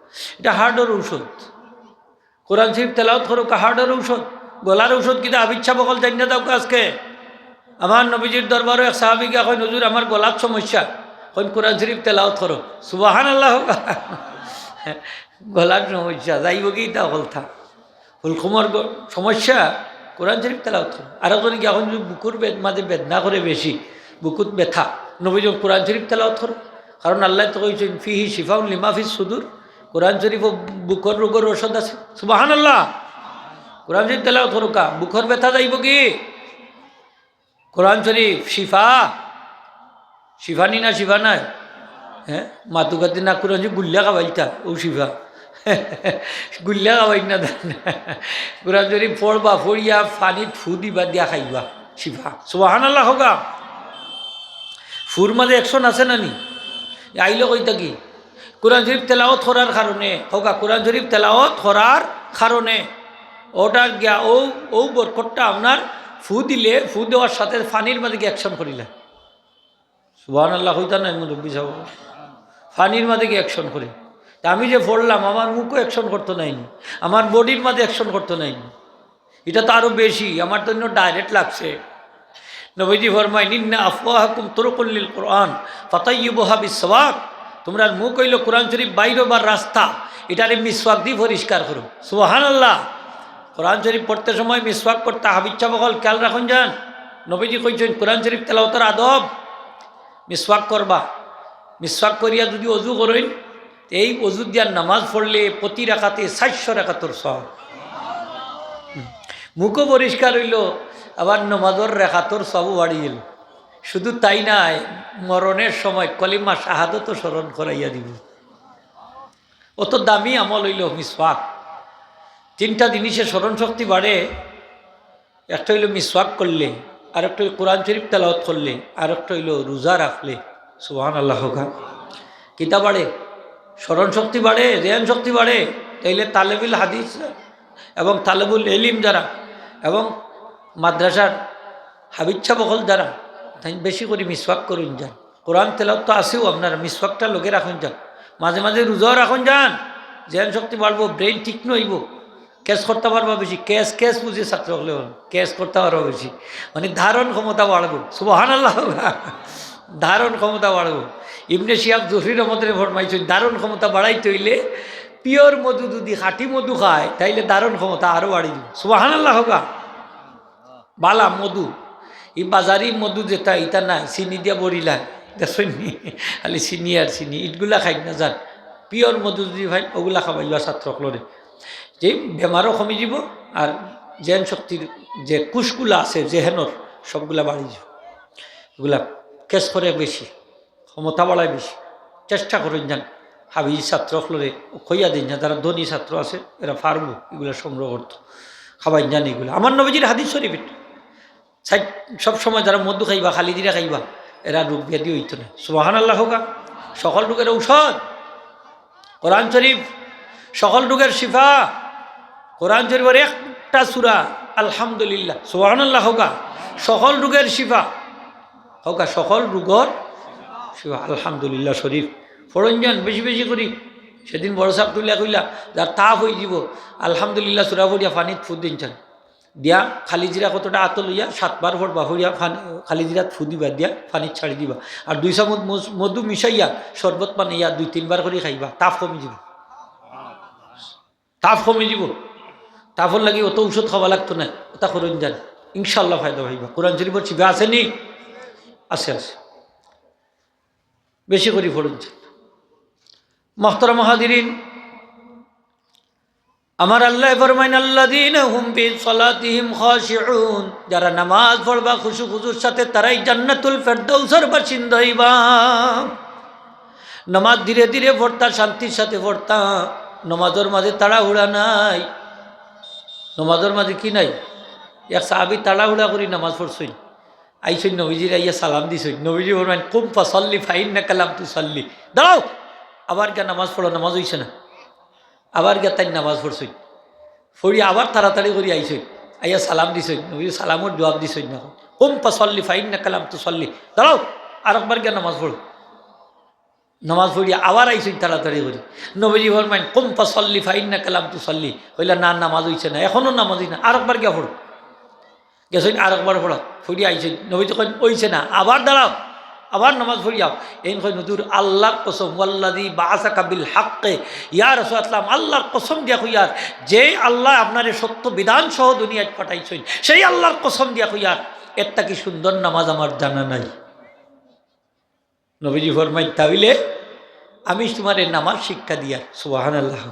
ইটা heart অর ঔষধ। কোরআন শরীফ তেলাওয়াত করউক্কা, heart অর ঔষধ। গলার ঔষধ কিতা? হাফিজ সাব অকল জাইন্না যাউক্কা আজকে। আমার নবীজির দরবারো এক সাহাবী গিয়া কইন, "হুজুর, আমার গলাত সমস্যা।" কইন, "কোরআন শরীফ তেলাওয়াত করো।" সুবহানাল্লাহ। গলাত সমস্যা, যাইবো কি ইতা অকলতা? হুলকুমর গ-, সমস্যা, কোরআন শরীফ তেলাওয়াত করো। আরেকজনে গিয়া কইন যে বুকুর বে-, মাঝে বেদনা করে বেশি, বুকুত ব্যথা। নবীজি কইন কোরআন শরীফ তেলাওয়াত করো, কারণ আল্লায় তো কইছইন, "ফিহি শিফাউন লিমা ফিস সুদুর।" কোরআন শরীফো বুকর রোগর ঔষধ আছে। সুবহানাল্লাহ। কোরআন শরীফ তেলাওয়াত করো কা, বুকর ব্যথা যাইবো কি? কোরআন শরীফ শিফা। শিফা নি না শিফা নায়? হ্যাঁ, মাতুকাতে না কোরআন শরীফ গুল্লা খাবাইতা, ও শিফা। গুল্লা খাবাই না দেন। কোরআন শরীফ পড়বা, পড়িয়া পানিত ফু দিবা, দিয়া খাইবা। শিফা। সুবহানাল্লাহ কউক্কা। ফুর মাঝে action আছে না নি? আইলো কই থাকি? কোরআন শরীফ তেলাওয়াত করার কারণে, কউক্কা, কোরআন শরীফ তেলাওয়াত করার কারণে ওটার গিয়া ও, ও বরকতটা আপনার ফু দিলে, ফু দেওয়ার সাথে পানির মাঝে গিয়া action করিলা। সুবহানাল্লাহ কইতা নায় মুরব্বি সাব? পানির মাঝে গিয়া action করে। তে আমি যে পড়লাম, আমার মুখও action করতো নায়নি, আমার bodyর মাঝে action করতো নায়নি। ইটা তো আরো বেশি, আমার তো অন্য direct লাগছে। নবীজি ফরমাইন, "ইন্না আফওয়াহাকুম তুরুকুল লিল কুরআন, ফাতাইয়িবুহা বিসওয়াক।" তুমরার মুখ অইলো কোরআন শরীফ বাইর অইবার রাস্তা, ইটারে মিসওয়াক দি পরিষ্কার করো। সুবহানাল্লাহ। কোরআন শরীফ পড়তে সময় মিসওয়াক করতা, হাফিজ সাব অকল খেয়াল রাখইন যান। নবীজি কইছইন, কোরআন শরীফ তেলাওয়াতর আদব, মিসওয়াক করবা। মিসওয়াক করিয়া যুদি অজু করইন, এই অজু দিয়া নামাজ পড়লে প্রতি রাকাতে চাইরশো রাকাতর সওয়াব। মুখও পরিষ্কার অইলো, আবার নামাজর রাকাতর সওয়াবও বাড়ি গেলো। শুধু তাই নায়, মরণের সময় কলিমা শাহাদতও স্মরণ করাইয়া দিবো। অত দামি আমল অইলো মিসওয়াক। তিনটা জিনিসে স্মরণ শক্তি বাড়ে। একটা অইলো মিসওয়াক করলে, আরেকটা অইলো কোরআন শরীফ তেলাওয়াত করলে, আরেকটা অইলো রোজা রাখলে। সুবহানাল্লাহ কউক্কা। কিতা বাড়ে? স্মরণ শক্তি বাড়ে, জ্ঞান শক্তি বাড়ে। তাইলে তালেবুল হাদিস এবং তালেবুল ইলিম যারা এবং মাদ্রাসার হাফিজ সাব অকল যারা, তাইন বেশি করি মিসওয়াক করইন যান। কোরআন তেলাওয়াত তো আছেউ, আপনারা মিসওয়াকটা লগে রাখইন যান। মাঝে মাঝে রোজাও রাখইন যান, জ্ঞান শক্তি বাড়বো, brain তীক্ষ্ণ অইবো। Catch করতা পারবা বেশি, catch, catch বুঝে ছাত্র অকলে বলে, catch করতা পারবা বেশি, মানে ধারণ ক্ষমতা বাড়বো। সুবহানাল্লাহ। ধারণ ক্ষমতা বাড়বো। ইবনে শিহাব জুহরি রহমতুল্লাহ ফরমাইছইন, ধারণ ক্ষমতা বাড়াইতে অইলে pure মধু যুদি খাঁটি মধু খায়, তাইলে ধারণ ক্ষমতা আরো বাড়ি যাইবো। সুবহানাল্লাহ কউক্কা। বালা মধু, ই বাজারি মধু যেটা, ইটা নায়, চিনি দিয়া বড়িলা, দেখছইন নি? খালি চিনি আর চিনি, ইগুলা খাইন না যান। Pure মধু যুদি পাইন, ওগুলা খাবাইবা ছাত্র অকলরে। যে বেমারও কমি যাইবো, আর জ্ঞান শক্তির যে কোষগুলা আছে, জেহেনর, সবগুলা বাড়ি যাইবো। এগুলা catch করে বেশি, ক্ষমতা বাড়ায় বেশি। চেষ্টা করইন যান, হাফিজ ছাত্র অকলরে কইয়া দিন যান, যারা ধনী ছাত্র আছে, এরা পারবো এগুলা সংগ্রহ করতো। খাবাইন যান এগুলা। আমার নবীজির হাদিস শরীফ এটা। সাই-, সব সময় যারা মধু খাইবা, খালি জিরা খাইবা, এরা রোগ ব্যাধি অইতো নায়। সুবহানাল্লাহ কউক্কা। সকল রোগের ঔষধ কোরআন শরীফ, সকল রোগের শিফা। কোরআন শরীফর একটা সূরা, আলহামদুলিল্লাহ। সুবহানাল্লাহ কউক্কা। সকল রোগের শিফা। কউক্কা, সকল রোগর শিফা, আলহামদুলিল্লাহ শরীফ। পড়ইন যান বেশি বেশি করি। সেদিন বড় সাব তুলিয়া কইলা, যার তাফ অইযিবো, আলহামদুলিল্লাহ সূরা পড়িয়া পানিত ফু দিন যান। দিয়া খালি জিরা কতটা আতো লইয়া সাতবার পড়বা, পড়িয়া পানি, খালি জিরাত ফু দিবা, দিয়া পানিত ছাড়ি দিবা। আর দুই চামচ মধু মিশাইয়া শরবত বানাইয়া দুই তিনবার করি খাইবা, তাফ কমি যাইবো। তাফ কমি যাইবো। তাফর লাগি অত ঔষধ খাওয়া লাগতো নায়, ওটা করইন যান, ইনশাআল্লাহ ফায়দা পাইবা। কোরআন শরীফর শিফা আছে নি? আছে, আছে। বেশি করি পড়ইন যান। মুহতারাম হাজিরিন, আমার আল্লায় ফরমাইন, "আল্লাযীনা হুম ফি সালাতিহিম খাশিউন", যারা নামাজ পড়বা খুশু খুজুর সাথে, তারাই জান্নাতুল ফেরদাউসর বাসিন্দা অইবা। নামাজ ধীরে ধীরে পড়তা, শান্তির সাথে পড়তা। নামাজর মাঝে তাড়াহুড়া নাই। নামাজর মাঝে কি নাই? এক সাহাবী তাড়াহুড়া করি নামাজ পড়ছইন, আইছইন নবীজির আইয়া সালাম দিছইন। নবীজি ফরমাইন, "কুম ফাসাল্লি ফাইন্নাকা লাম তুসাল্লি।" দাঁড়াও, আবার গিয়া নামাজ পড়ো, নামাজ অইছে না। আবার গিয়া তাইন নামাজ পড়ছইন, পড়ি আবার তাড়াতাড়ি করি আইছইন, আইয়া সালাম দিছইন, নবীজি সালামর জবাব দিছইন না। "কুম ফাসাল্লি ফাইন্নাকা লাম তুসাল্লি।" দাঁড়াও, আরেকবার গিয়া নামাজ পড়ো। নামাজ পড়ি আবার আইছইন তাড়াতাড়ি করি। নবীজি ফরমাইন, "কুম ফাসাল্লি ফাইন্নাকা লাম তুসাল্লি।" কইলা, "না, নামাজ অইছে না, এখনো নামাজ অইছে না, আরেকবার গিয়া পড়ো।" গেছইন আরেকবার পড়া, পড়ি আইছইন। নবীজি কইন, "অইছে না, আবার দাঁড়াও।" আবার নামাজ পড়িয়াও। এইন কইন, "হুজুর, আল্লাহর কসম, ওয়াল্লাযী বাআসাকা বিল হাক্কে, ইয়া রাসূলুল্লাহ, আল্লাহর কসম দিয়া কইয়ার, যে আল্লায় আপনারে সত্য বিধান সহ দুনিয়াত পাঠাইছইন, সেই আল্লাহর কসম দিয়া কইয়ার, এর থাকি সুন্দর নামাজ আমার জানা নাই।" নবীজি ফরমাইন, "তাইলে আমি তুমারে নামাজ শিক্ষা দিয়ার।" সুবহানাল্লাহ।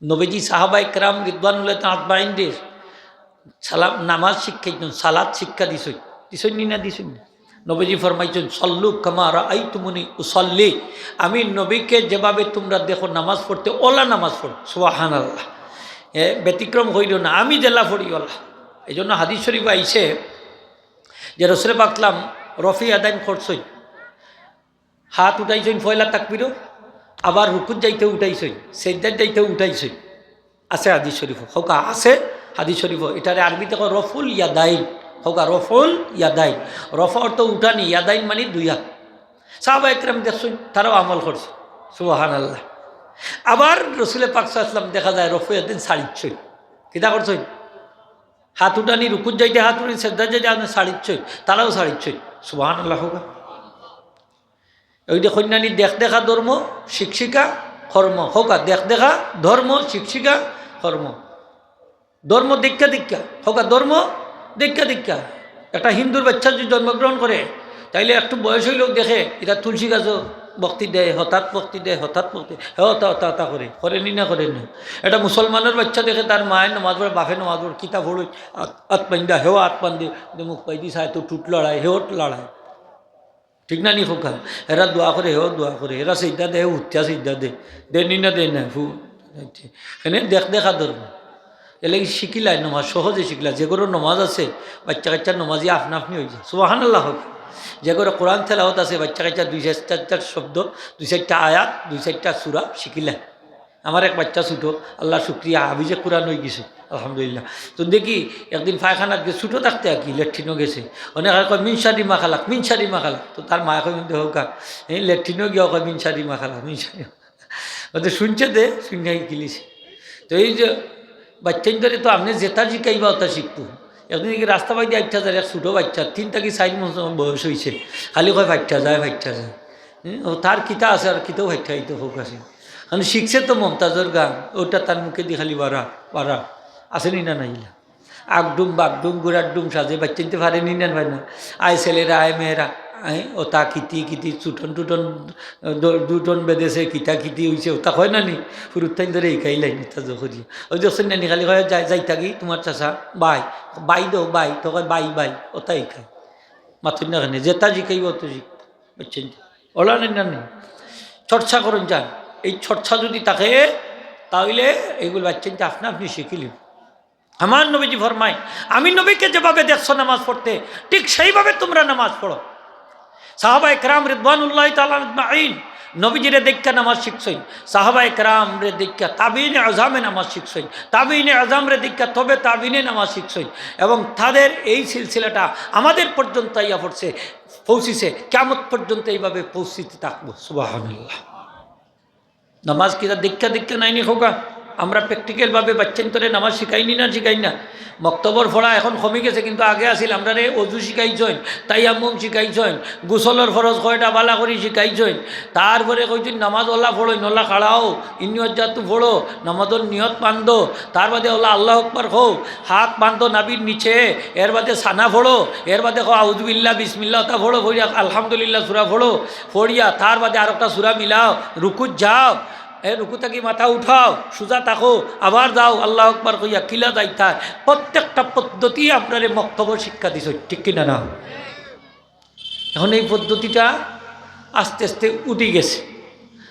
নবীজি সাহাবায়ে কেরাম রিদওয়ানুল্লাহি তাআলা আজমাইনরে সালাম, নামাজ শিক্ষা দিছইন, সালাত শিক্ষা দিছইন, দিছইন নি না দিছইন না? নবীজি ফরমাইছইন, "সল্লু কামা রাআইতুমুনি উসল্লি।" আমি নবীকে যেভাবে তুমরা দেখো নামাজ পড়তে, অলা নামাজ পড়ো। সুবহানাল্লাহ। এ, ব্যতিক্রম করিও না, আমি যেলা পড়ি অলা। এই জন্য হাদিস শরীফ আইছে যে রসুলে পাক সাল্লাম রফে ইয়াদাইন করছইন, হাত উঠাইছইন পয়লা তাকবীরো, আবার রুকুত যাইতে উঠাইছইন, সেজদাত যাইতে উঠাইছইন। আছে হাদিস শরীফো, কউক্কা আছে হাদিস শরীফো। ইটারে আরবিতে কয় রফুল ইয়াদাইন, কউক্কা রফুল ইয়াদাইন। রফ অর্থ উঠানি, ইয়াদাইন মানি দুই হাত। সাহাবায়ে কেরাম দেখছইন, তারাও আমল করছইন। সুবহানাল্লাহ। আবার রসুলে পাক সাল্লাল্লাহু আলাইহি ওয়াসাল্লাম দেখা যায় রফে ইয়াদাইন ছাড়িছইন। কিতা করছইন? হাত উঠানি, রুকুত যাইতে হাত উঠানি, সেজদাত যাইতে আপনে ছাড়িছইন, তারাও ছাড়িছইন। সুবহানাল্লাহ কউক্কা। ওই যে কইন না নি, দেখ দেখা ধর্ম, শিখ শিখা কর্ম। কউক্কা, দেখ দেখা ধর্ম, শিখ শিখা কর্ম। ধর্ম দেইক্কা দেইক্কা, কউক্কা, ধর্ম দেইক্কা দেইক্কা। একটা হিন্দুর বাচ্চা যদি জন্মগ্রহণ করে, তাইলে একটু বয়স অইলেউ দেখে, ইটা তুলসী গাছো ভক্তি দেয়, হঠাৎ ভক্তি দেয়, হঠাৎ ভক্তি, হে অতা, অতা, অতা করে, করে নি না, করে নি? একটা মুসলমানর বাচ্চা দেখে তার মায়ে নামাজ পড়ে, বাপে নামাজ পড়ে, কিতা পড়ে, আত, আত বান্ধা, হেও আত বান্ধে, দে মুখ পাইদি চায় তো ঠুট লড়ায়, হেও লড়ায়। ঠিক না নি কউক্কা? এরা দোয়া করে, হেও দোয়া করে, এরা সেজদা দেয়, হেও উঠিয়া সেজদা দেয়, দেয় নি না দেয় না, ফু-, এনে দেখ দেখা ধর্ম। এরলাগি শিখিলায় নামাজ, সহজে শিখিলায়। যে ঘরো নামাজ আছে, বাচ্চা কাচ্চা নামাজি আপনা আপনি অইযায়। সুবহানাল্লাহ কউক্কা। যে ঘরো কোরআন তেলাওয়াত আছে, বাচ্চা কাচ্চা দুই চাইর, চাইর, চাইর শব্দ, দুই চাইরটা আয়াত, দুই চাইরটা সূরা শিখিলায়। আমার এক বাচ্চা ছোট, আল্লাহর শুকরিয়া, হাফিজে কোরআন অইগেছে, আলহামদুলিল্লাহ। তো দেখি, একদিন পায়খানাত গেছে, ছোট থাকতে আর কি, লেট্রিনো গেছে। অনেকে কয়, "মিন শাররি মা খালাক, মিন শাররি মা খালাক।" তো তার মায়ে কয়, "কিন্তু কউক্কা, এই লেট্রিনো গিয়া কয়, মিন শাররি মা খালাক, মিন শাররি।" ও তো শুনছে দে, শুনিয়া গিলিছে। তো এই যে বাচ্চাইন্তরে তো আপনে যেটা শিখাইবা, ওটা শিখবো। একদিন দেখি রাস্তা বায়দি আইতা যার এক ছোট বাচ্চা, তিন থাকি চাইর বছর বয়স অইছে, খালি কয়, "ফাইট্টা যায়, ফাইট্টা যায়।" হুম, ও তার কিতা আছে আর কিতাও ফাইট্টা অইতো কউক্কা আছে। মানে শিখছে তো মমতাজর গান, ওটা তার মুখেদি খালি বারা, বারা। আছে নি না নাইলা? আগডুম, বাগডুম, গুড়ার ডুম সাজে, বাচ্চাইন্তে পারে নি না, পারে না। আয় ছেলেরা, আয় মেয়েরা, আয়, ওটা কিতি, কিতি, চুটন, টুটন, দ-, দুটন বেঁধেছে, কিতা, কিতি অইছে, ওটা কয় না নি? ফুরুত্তাইন্তরে হিকাইলাইন, ওটা যখন দিয়া। ওই যে হোসেন নানি খালি কয়, "যাই, যাইতাগি, তুমার চাচা, বাই, বাই দেও, বাই", তো কয়, "বাই, বাই", ওটা হিকায়। মাতইন না কেনে, যেটা শিখাইব, অত শিখ-, বুঝছেন? ওলা নেই না নেই। চর্চা করইন যান। এই চর্চা যদি থাকে, তাহলে এইগুলো বাচ্চাইন্তে আপনা আপনি শিখিলিব। আমার নবীজি ফরমায়, "আমি নবীকে যেভাবে দেখছো নামাজ পড়তে, ঠিক সেইভাবে তোমরা নামাজ পড়ো।" সাহাবায়ে কেরাম রিদওয়ানুল্লাহি তাআলা আজমাইন নবীজিরে দেইক্কা নামাজ শিখছইন, সাহাবায়ে কেরামরে দেইক্কা তাবিইনে আজমে নামাজ শিখছইন, তাবিইনে আজমরে দেইক্কা তবে তাবিইনে নামাজ শিখছইন, এবং তাদের এই সিলসিলাটা আমাদের পর্যন্ত আইয়া পড়ছে, পৌঁছিছে, কিয়ামত পর্যন্ত এইভাবে পৌঁছিতে থাকবো। সুবহানাল্লাহ। নামাজ কিতা দেইক্কা দেইক্কা নায় নি কউক্কা? আমরা practical ভাবে বাচ্চাইন্তরে নামাজ শিখাই নি না, শিখাই না? মক্তবর পড়া এখন কমি গেছে, কিন্তু আগে আছিল, আমরারে অজু শিখাইছইন, তায়াম্মুম শিখাইছইন, গোসলর ফরজ কয়টা বালা করি শিখাইছইন। তারপরে কইছইন, "নামাজ ওলা পড়ইন, ওলা খাড়াও, ইন্নি ওয়াজ্জাহতু পড়ো, নামাজর নিয়ত বান্ধো, তার বাদে ওলা আল্লাহু আকবার কও, হাত বান্ধো নাভির নিচে, এর বাদে সানা পড়ো, এর বাদে কও আউযুবিল্লাহ, বিসমিল্লাহ, ওটা পড়ো, পড়িয়া আলহামদুলিল্লাহ সূরা পড়ো, পড়িয়া তার বাদে আরোকটা সূরা মিলাও, রুকুত যাও।" এ, রুকু থাকি মাথা উঠাও, সুজা থাকো, আবার যাও, আল্লাহু আকবার কইয়া কিলা যাইতায়। প্রত্যেকটা পদ্ধতি আপনারে মক্তবো শিক্ষা দিছইন, ঠিক কিনা না? এখন এই পদ্ধতিটা আস্তে আস্তে উঠি গেছে।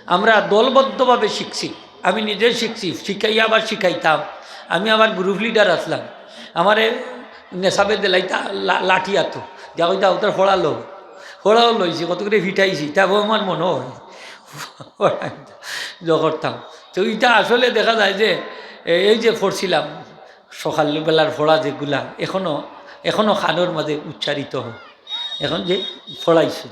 আমরা দলবদ্ধভাবে শিখছি, আমি নিজে শিখছি, শিখাইয়া আবার শিখাইতাম। আমি আবার group leader আছলাম, আমারে নেশাবে দিলাইতা লা-, লাঠি আতো, যা কইতা, "ওটার পড়া লও, পড়াও লইছি, কত করে ফিটাইছি", তা আমার মনে হয়। জো করতাম। তো ইটা আসলে দেখা যায় যে, এ-, এই যে পড়ছিলাম, সকালবেলার পড়া যেগুলা, এখনো, এখনো কানর মাঝে উচ্চারিত হয়। এখন যে পড়াইছে,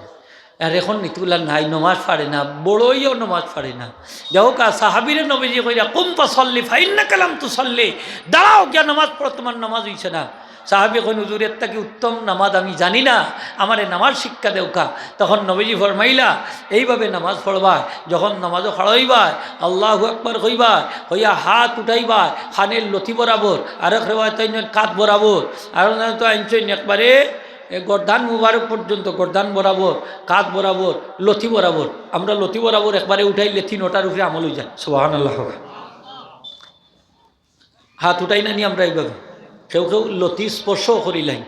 আর এখন ইতগুলা নাই, নমাজ পড়ে না, বড়ইও নমাজ পড়ে না। যাহোক, আর সাহাবীরে নবীজি কইরা, "কুম ফাসাল্লি ফাইন্নাকা লাম তুসাল্লি", দাঁড়াও গিয়া নমাজ পড়ো, তোমার নমাজ হইছে না। সাহাবী কইন, "হুজুর, এর থাকি উত্তম নামাজ আমি জানি না, আমারে নামাজ শিক্ষা দেউক্কা।" তখন নবীজি ফরমাইলা, "এইভাবে নামাজ পড়বায়, যখন নামাজো খাড়া অইবায়, আল্লাহু আকবার কইবায়, কইয়া হাত উঠাইবায় কানের লতি বরাবর, আরেক রেওয়ায়েত আনছইন কাঁধ বরাবর, আর তো আনছইন একবারে এ গর্দান মুবারক পর্যন্ত, গর্দান বরাবর, কাঁধ বরাবর, লতি বরাবর।" আমরা লতি বরাবর একবারে উঠাইলে তিনোটার উপরে আমল অইযায়। সুবহানাল্লাহ। হাত উঠাই না নি আমরা এইভাবে? কেউ কেউ লতি স্পর্শ করিলাইন,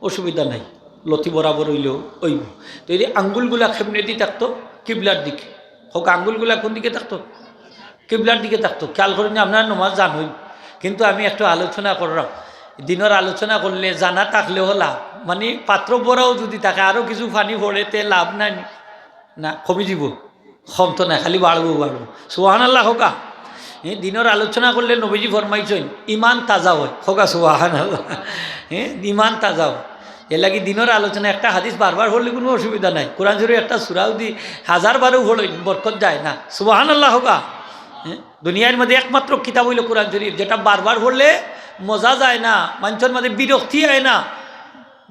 অসুবিধা নাই, লতি বরাবর অইলেও অইবো। তো এই যে আঙ্গুলগুলা কেমনেদি থাকতো? কিবলার দিকে। কউক্কা, আঙ্গুলগুলা কোন দিকে থাকতো? কিবলার দিকে থাকতো। খেয়াল করইন যে আপনারা নমাজ জানইন, কিন্তু আমি একটু আলোচনা কররাম। দিনর আলোচনা করলে জানা থাকলেও লাভ, মানে পাত্র ভরাও যুদি থাকে, আরো কিছু পানি পড়ে, তে লাভ নাই নি? না, কমি যিবো। কমতো নায়, খালি বাড়বো, বাড়বো। সুবহানাল্লাহ কউক্কা। এ, দিনর আলোচনা করলে নবীজি ফরমাইছইন, ইমান তাজা অয়। কউক্কা সুবহানাল্লাহ। এ, ইমান তাজা অয়। এরলাগি দিনর আলোচনা একটা হাদিস বারবার পড়লে কুনু অসুবিধা নাই। কোরআন শরীফ একটা সূরা যুদি হাজার বারও পড়ইন, বরকত যায় না। সুবহানাল্লাহ কউক্কা। এ, দুনিয়ার মাঝে একমাত্র কিতাব অইলো কোরআন শরীফ, যেটা বারবার পড়লে মজা যায় না, মানষর মাঝে বিরক্তি অয় না।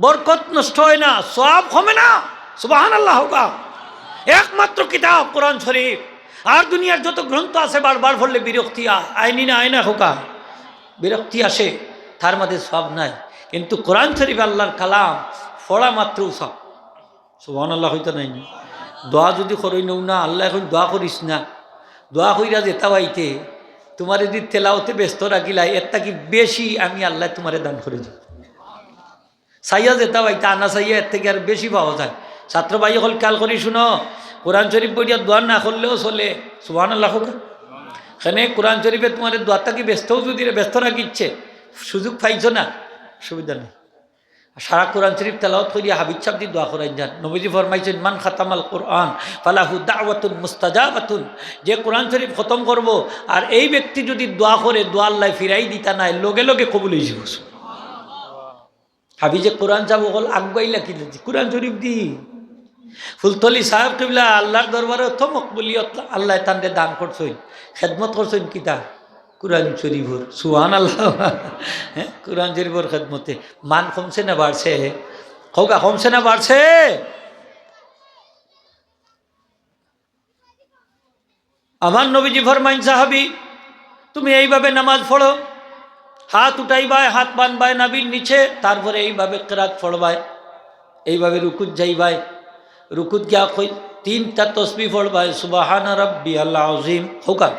বরকত নষ্ট অয় না, সওয়াব কমে না। সুবহানাল্লাহ কউক্কা। একমাত্র কিতাব কোরআন শরীফ। আর দুনিয়ার যত গ্রন্থ আছে বারবার পড়লে বিরক্তি আয়, আয় নি না, আয় না কউক্কা? বিরক্তি আসে, তার মাঝে সওয়াব নাই। কিন্তু কোরআন শরীফ আল্লাহর কালাম, পড়া মাত্রউ সওয়াব। সুবহানাল্লাহ কইতা নায় নি? দোয়া যুদি করইন না, আল্লায় কইন দোয়া করিস না, দোয়া কইরা যেতা পাইতে, তুমারে যুদি তেলাওতে ব্যস্ত রাখিলাই, এর থাকি বেশি আমি আল্লায় তুমারে দান করি দিমু। চাইয়া যেতা পাইতা, আনা চাইয়া এর থাকি আর বেশি পাওয়া যায়। ছাত্র ভাই অকল খেয়াল করি হুনো, কোরআন শরীফ পড়িয়া দোয়া না করলেও চলে। সুবহানাল্লাহ কউক্কা। কেনে কোরআন শরীফে তুমারে দোয়ার থাকি ব্যস্ত যুদি রে ব্যস্ত রাখিচ্ছে, সুযোগ পাইছো না, অসুবিধা নাই। সারা কোরআন শরীফ তেলাওয়াত করিয়া হাবিব সাহেব দি দোয়া করাইন যান। নবীজি ফরমাইছইন, "মান খাতামাল কোরআন ফালাহু দাওয়াতুন মুস্তাজাবাতুন।" যে কোরআন শরীফ খতম করবো আর এই ব্যক্তি যুদি দোয়া করে, দোয়া আল্লায় ফিরাই দিতা নায়, লগে লগে কবুল অইযিবো। হাফিজে কোরআন সাব অকল আগুয়াইলা কিতা দি? কোরআন শরীফ দি। ফুলতলি সাহেব কিবলা আল্লাহর দরবারে অত মকবুলিয়ত আল্লায় তানরে দান করছইন, খেদমত করছইন কিতা? কোরআন শরীফর। সুবহানাল্লাহ। হ্যাঁ, কোরআন শরীফর খেদমতে। মান কমছে না বাড়ছে? কউক্কা, কমছে না বাড়ছে? আমার নবীজি ফরমাইন, "সাহাবী, তুমি এইভাবে নামাজ পড়ো, হাত উঠাইবায়, হাত বানবায় নাভির নিচে, তারপরে এইভাবে কেরাত পড়বায়, এইভাবে রুকুত যাইবায়, রুকুত গিয়া কই তিনটা তসবিহ পড়বায়, সুবহানা রাব্বিয়াল আযীম।" কউক্কা,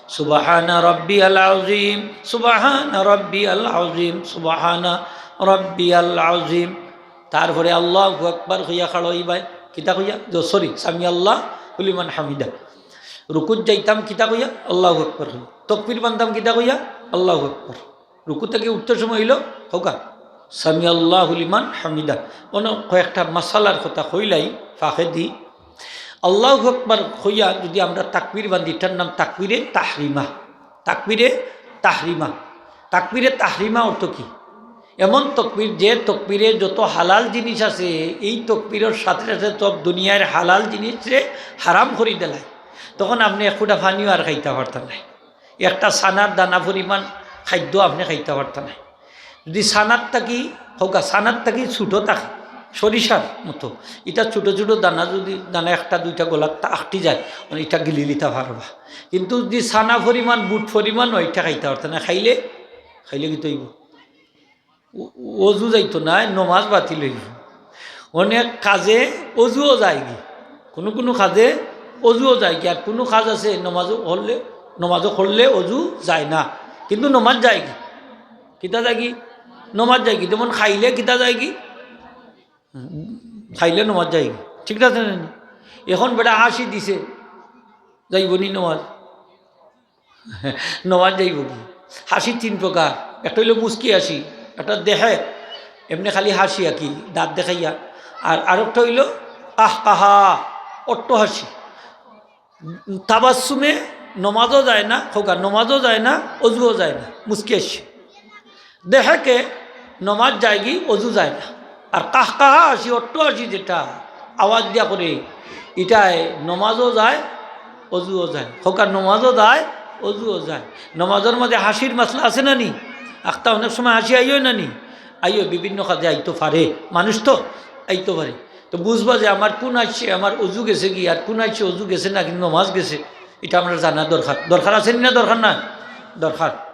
সুবহানা রাব্বিয়াল আযীম, সুবহানা রাব্বিয়াল আযীম, সুবহানা রাব্বিয়াল আযীম। তারপরে আল্লাহু আকবার কইয়া খাড়া অইবায়। কিতা কইয়া? জ-, sorry, সামি আল্লাহু লিমান হামিদা। রুকুত যাইতাম কিতা কইয়া? আল্লাহু আকবার কইয়া। তকবির বানতাম কিতা কইয়া? আল্লাহু আকবার। রুকু থাকি উঠতে সময় অইলো, কউক্কা, সামি আল্লাহু লিমান হামিদা। অনো কয়েকটা মাসালার কথা কইলাই ফাঁকেদি। আল্লাহু আকবার কইয়া যুদি আমরা তাকবির বান্ধি, ইটার নাম তাকবিরে তাহরিমা। তাকবিরে তাহরিমা। তাকবিরে তাহরিমা অর্থ কি? এমন তকবির, যে তকবিরে যত হালাল জিনিস আছে, এই তকবিরর সাথে সাথে সব দুনিয়ার হালাল জিনিসরে হারাম করি দিলায়। তখন আপনে এক ফুটা পানিও আর খাইতা পারতা নায়, একটা ছানার দানা পরিমাণ খাদ্য আপনে খাইতা পারতা নায়। যুদি ছানার থাকি, কউক্কা, ছানার থাকি ছোটো থাকে, সরিষার মতো, ইটা ছোটো ছোটো দানা, যুদি দানা একটা দুইটা গলাত আটকি যায়, মানে ইটা গিলি লিতা পারবা। কিন্তু যুদি ছানা পরিমাণ, বুট পরিমাণ অয়, ইটা খাইতা পারতা নায়। খাইলে, খাইলে কিতা অইবো? অ-, অজু যাইতো নায়, নমাজ বাতিল অইবো। অনেক কাজে অজুও যায়গি, কুনু কুনু কাজে অজুও যায়গি, আর কুনু কাজ আছে নমাজও করলে, নমাজও করলে অজু যায় না, কিন্তু নমাজ যায়গি। কিতা যায়গি? নমাজ যায়গি। যেমন খাইলে কিতা যায়গি? হুম, খাইলে নমাজ যায়গি, ঠিক আছে না? এখন বেটা হাসি দিছে, যাইবো নি নমাজ? নমাজ যাইবো কি? হাসি তিন প্রকার। একটা অইলো মুচকি হাসি, একটা দেহেক, এমনে খালি হাসি আর কি, দাঁত দেখাইয়া। আর আরেকটা অইলো কাহকাহা, অট্ট হাসি। তাবাসসুমে নমাজও যায় না, কউক্কা, নমাজও যায় না, অজুও যায় না, মুচকি হাসি। দেহেকে নমাজ যায়গি, অজু যায় না। আর কাহকাহা হাসি, অট্ট হাসি যেটা আওয়াজ দিয়া করে, ইটায় নমাজও যায়, অজুও যায়। কউক্কা, নমাজও যায়, অজুও যায়। নমাজর মাঝে হাসির মাসলা আছে না নি? আখতা অনেক সময় হাসি আইও না নি? আইও, বিভিন্ন কাজে আইতো পারে, মানুষ তো আইতো পারে। তো বুঝবা যে আমার কুন আইছে, আমার অজু গেছে কি, আর কুন আইছে অজু গেছে না, কিন্তু নমাজ গেছে, ইটা আমরার জানা দরকার। দরকার আছে নি না? দরকার না? দরকার।